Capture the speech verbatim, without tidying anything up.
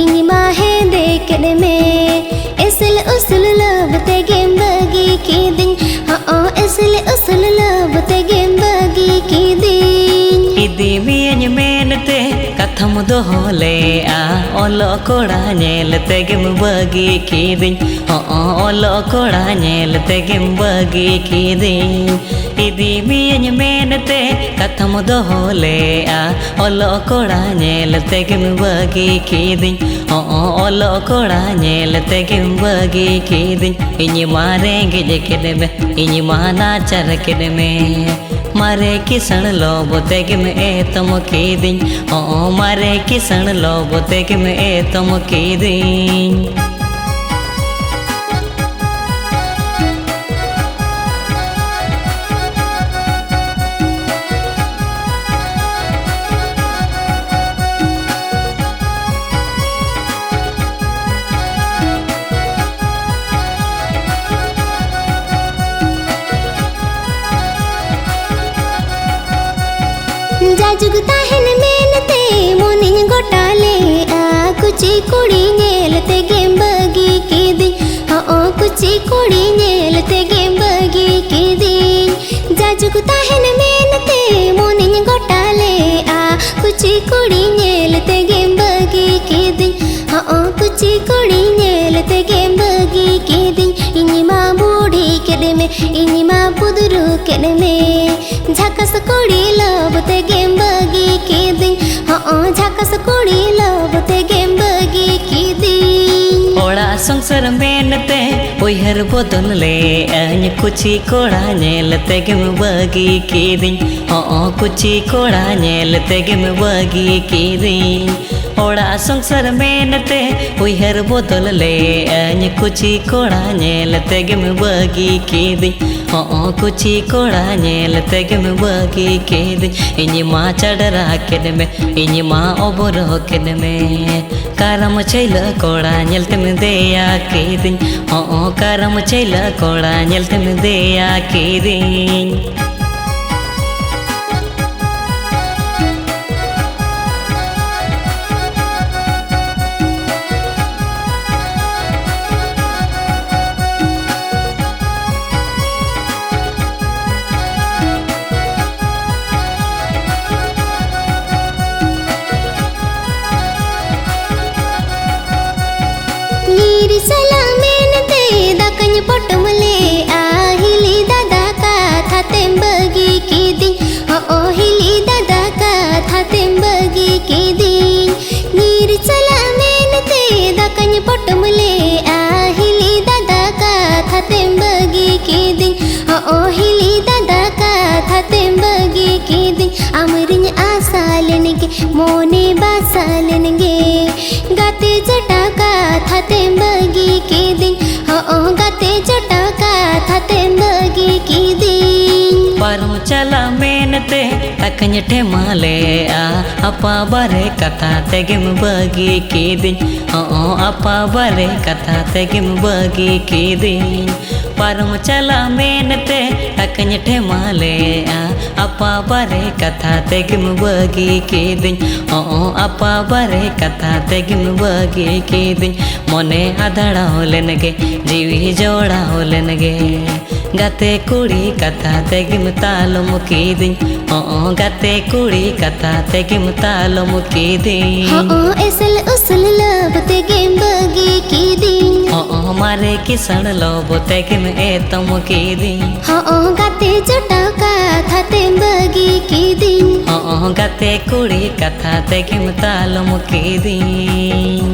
ᱤᱧ ᱢᱟ ᱦᱮᱸᱫᱮ ᱠᱮᱫ ᱢᱮ, ᱮᱥᱮᱞ ᱩᱥᱩᱞ ᱞᱚᱵ ᱛᱮᱜᱮᱢ ᱵᱟᱹᱜᱤ ᱠᱤᱫᱤᱧ᱾ ᱦᱚᱸ, ᱮᱥᱮᱞ ᱩᱥᱩᱞ ᱞᱚᱵ ᱛᱮᱜᱮᱢ ᱵᱟᱹᱜᱤ ᱠᱤᱫᱤᱧ᱾ ᱤᱫᱤ ᱢᱤᱭᱟᱹᱧ ᱢᱮᱱᱛᱮ ᱠᱟᱛᱷᱟᱢ ᱫᱚᱦᱚ ᱞᱮᱜᱼᱟ, ᱚᱞᱚᱜ ᱠᱚᱲᱟ ᱧᱮᱞ ᱛᱮᱜᱮᱢ ᱵᱟᱹᱜᱤ ᱠᱤᱫᱤᱧ᱾ ᱦᱚᱸ, ᱚᱞᱚᱜ ᱠᱚᱲᱟ ᱧᱮᱞ ᱛᱮᱜᱮᱢ ᱵᱟᱹᱜᱤ ᱠᱤᱫᱤᱧ᱾ ᱤᱫᱤ ᱢᱤᱭᱟᱹᱧ ᱢᱮᱱᱛᱮ ᱠᱟᱛᱷᱟᱢ ᱫᱚᱦᱚ ᱞᱮᱜᱼᱟ, ᱚᱞᱚᱜ ᱠᱚᱲᱟ ᱧᱮᱞ ᱛᱮᱜᱮᱢ ᱵᱟᱹᱜᱤ ᱠᱤᱫᱤᱧ᱾ ᱦᱚᱸ, ᱚᱞᱚᱜ ᱠᱚᱲᱟ ᱧᱮᱞ ᱛᱮᱜᱮᱢ ᱵᱟᱹᱜᱤ ᱠᱤᱫᱤᱧ᱾ ᱤᱧ ᱢᱟ ᱨᱮᱸᱜᱮᱡ ᱠᱮᱫ ᱢᱮ, ᱤᱧ ᱢᱟ ᱱᱟᱪᱟᱨ ᱠᱮᱫ ᱢᱮ, ᱢᱟᱨᱮ ᱠᱤᱥᱟᱹᱬ ᱞᱚᱵ ᱛᱮᱜᱮᱢ ᱮᱛᱚᱢ ᱠᱤᱫᱤᱧ᱾ ᱦᱚᱸ, ᱢᱟᱨᱮ ᱠᱤᱥᱟᱹᱬ ᱞᱚᱵ ᱛᱮᱜᱮᱢ ᱮᱛᱚᱢ ᱠᱤᱫᱤᱧ᱾ ᱡᱟᱡᱩᱜᱽ ᱛᱟᱦᱮᱱ ᱢᱮᱱᱛᱮ ᱢᱚᱱᱤᱧ ᱜᱚᱴᱟ ᱞᱮᱜᱼᱟ, ᱠᱩᱪᱤ ᱠᱩᱲᱤ ᱧᱮᱞ ᱛᱮᱜᱮᱢ ᱵᱟᱹᱜᱤ ᱠᱤᱫᱤᱧ᱾ ᱦᱚᱸ, ᱠᱩᱪᱤ ᱠᱩᱲᱤ ᱧᱮᱞ ᱛᱮᱜᱮᱢ ᱵᱟᱹᱜᱤ ᱠᱤᱫᱤᱧ᱾ ᱡᱟᱡᱩᱜᱽ ᱛᱟᱦᱮᱱ ᱢᱮᱱᱛᱮ ᱢᱚᱱᱤᱧ ᱜᱚᱴᱟ ᱞᱮᱜᱼᱟ, ᱠᱩᱪᱤ ᱠᱩᱲᱤ ᱧᱮᱞ ᱛᱮᱜᱮᱢ ᱵᱟᱹᱜᱤ ᱠᱤᱫᱤᱧ᱾ ᱦᱚᱸ, ᱠᱩᱪᱤ ᱠᱩᱲᱤ ᱧᱮᱞ ᱛᱮᱜᱮᱢ ᱵᱟᱹᱜᱤ ᱠᱤᱫᱤᱧ᱾ ᱤᱧ ᱢᱟ ᱵᱩᱰᱷᱤ ᱠᱮᱫ ᱢᱮ, ᱤᱧ ᱢᱟ ᱯᱩᱫᱨᱩ ᱠᱮᱫ ᱢᱮ, ᱡᱷᱟᱠᱟᱥ ᱠᱩᱲᱤ ᱞᱚᱵ ᱛᱮᱜᱮᱢ ᱵᱟᱹᱜᱤ ᱠᱤᱫᱤᱧ᱾ ᱦᱚᱸ, ᱡᱷᱟᱠᱟᱥ ᱠᱩᱲᱤ ᱞᱚᱵ ᱛᱮᱜᱮᱢ ᱵᱟᱹᱜᱤ ᱠᱤᱫᱤᱧ᱾ ᱚᱲᱟᱜ ᱥᱚᱝᱥᱟᱨ ᱢᱮᱱᱛᱮ ᱩᱭᱦᱟᱹᱨ ᱵᱚᱫᱚᱞ ᱞᱮᱜᱼᱟᱹᱧ, ᱠᱩᱪᱤ ᱠᱚᱲᱟ ᱧᱮᱞ ᱛᱮᱜᱮᱢ ᱵᱟᱹᱜᱤ ᱠᱤᱫᱤᱧ᱾ ᱦᱚᱸ, ᱠᱩᱪᱤ ᱠᱚᱲᱟ ᱧᱮᱞ ᱛᱮᱜᱮᱢ ᱵᱟᱹᱜᱤ ᱠᱤᱫᱤᱧ᱾ ᱚᱲᱟᱜ ᱥᱚᱝᱥᱟᱨ ᱢᱮᱱᱛᱮ ᱩᱭᱦᱟᱹᱨ ᱵᱚᱫᱚᱞ ᱞᱮᱜᱼᱟᱹᱧ, ᱠᱩᱪᱤ ᱠᱚᱲᱟ ᱧᱮᱞ ᱛᱮᱜᱮᱢ ᱵᱟᱹᱜᱤ ᱠᱤᱫᱤᱧ᱾ ᱦᱚᱸ, ᱠᱩᱪᱤ ᱠᱚᱲᱟ ᱧᱮᱞ ᱛᱮᱜᱮᱢ ᱵᱟᱹᱜᱤ ᱠᱤᱫᱤᱧ᱾ ᱤᱧ ᱢᱟ ᱪᱟᱰᱨᱟ ᱠᱮᱫ ᱢᱮ, ᱤᱧ ᱢᱟ ᱚᱵᱚᱨᱚ ᱠᱮᱫ ᱢᱮ, ᱠᱟᱨᱟᱢ ᱪᱷᱟᱹᱭᱞᱟᱹ ᱠᱚᱲᱟ ᱧᱮᱞ ᱛᱮᱢ ᱫᱮᱭᱟ ᱠᱤᱫᱤᱧ᱾ ᱦᱚᱸ, ᱠᱟᱨᱟᱢ ᱪᱷᱟᱹᱭᱞᱟᱹ ᱠᱚᱲᱟ ᱧᱮᱞ ᱛᱮᱢ ᱫᱮᱭᱟ ᱠᱤᱫᱤᱧ᱾ ᱟᱥᱟ ᱞᱮᱱ ᱜᱮ, ᱢᱚᱱᱮ ᱵᱟᱥᱟ ᱞᱮᱱ ᱜᱮ, ᱜᱟᱛᱮ ᱡᱚᱴᱟᱣ ᱠᱟᱛᱷᱟ ᱛᱮᱢ ᱵᱟᱹᱜᱤ ᱠᱤᱫᱤᱧ᱾ ᱦᱚᱸ ᱜᱟᱛᱮ ᱡᱚᱴᱟᱣ ᱠᱟᱛᱷᱟ ᱛᱮᱢ ᱵᱟᱹᱜᱤ ᱠᱤᱫᱤᱧ᱾ ᱯᱟᱨᱚᱢ ᱪᱟᱞᱟᱜ ᱢᱮᱱᱛᱮ ᱛᱟᱠᱟᱧ ᱴᱷᱮᱢᱟ ᱞᱮᱜᱼᱟ, ᱟᱯᱟ ᱵᱟᱨᱮ ᱠᱟᱛᱷᱟ ᱛᱮᱜᱮᱢ ᱵᱟᱹᱜᱤ ᱠᱤᱫᱤᱧ᱾ ᱦᱚᱸ ᱟᱯᱟ ᱵᱟᱨᱮ ᱠᱟᱛᱷᱟ ᱛᱮᱜᱮᱢ ᱵᱟᱹᱜᱤ ᱠᱤᱫᱤᱧ᱾ ᱯᱟᱨᱚᱢ ᱪᱟᱞᱟᱜ ᱢᱮᱱᱛᱮ ᱛᱟᱠᱟᱧ ᱴᱷᱮᱢᱟ ᱞᱮᱜᱼᱟ, ᱟᱯᱟ ᱵᱟᱨᱮ ᱠᱟᱛᱷᱟ ᱛᱮᱜᱮᱢ ᱵᱟᱹᱜᱤ ᱠᱤᱫᱤᱧ᱾ ᱦᱚᱸ ᱟᱯᱟ ᱵᱟᱨᱮ ᱠᱟᱛᱷᱟ ᱛᱮᱜᱮᱢ ᱵᱟᱹᱜᱤ ᱠᱤᱫᱤᱧ᱾ ᱢᱚᱱᱮ ᱟᱫᱷᱲᱟᱣ ᱞᱮᱱ ᱜᱮ, ᱡᱤᱣᱤ ᱡᱚᱲᱟᱣ ᱞᱮᱱ ᱜᱮ, ᱜᱟᱛᱮ ᱠᱩᱲᱤ ᱠᱟᱛᱷᱟ ᱛᱮᱜᱮᱢ ᱛᱟᱞᱚᱢ ᱠᱤᱫᱤᱧ᱾ ᱦᱚᱸ ᱜᱟᱛᱮ ᱠᱩᱲᱤ ᱠᱟᱛᱷᱟ ᱛᱮᱜᱮᱢ ᱛᱟᱞᱚᱢ ᱠᱤᱫᱤᱧ᱾ ᱦᱚᱸ ᱮᱥᱮᱞ ᱩᱥᱩᱞ ᱞᱚᱵ ᱛᱮᱜᱮᱢ ᱵᱟᱹᱜᱤ ᱠᱤᱫᱤᱧ᱾ ᱦᱚᱸ ᱢᱟᱨᱮ ᱠᱤᱥᱟᱹᱬ ᱞᱚᱵ ᱛᱮᱜᱮᱢ ᱮᱛᱚᱢ ᱠᱤᱫᱤᱧ᱾ ᱦᱚᱸ ᱜᱟᱛᱮ ᱡᱚᱴᱟᱣ ᱠᱟᱛᱷᱟ ᱛᱮᱢ ᱵᱟᱹᱜᱤ ᱠᱤᱫᱤᱧ᱾ ᱦᱚᱸ ᱜᱟᱛᱮ ᱠᱩᱲᱤ ᱠᱟᱛᱷᱟ ᱛᱮᱜᱮᱢ ᱛᱟᱞᱚᱢ ᱠᱤᱫᱤᱧ᱾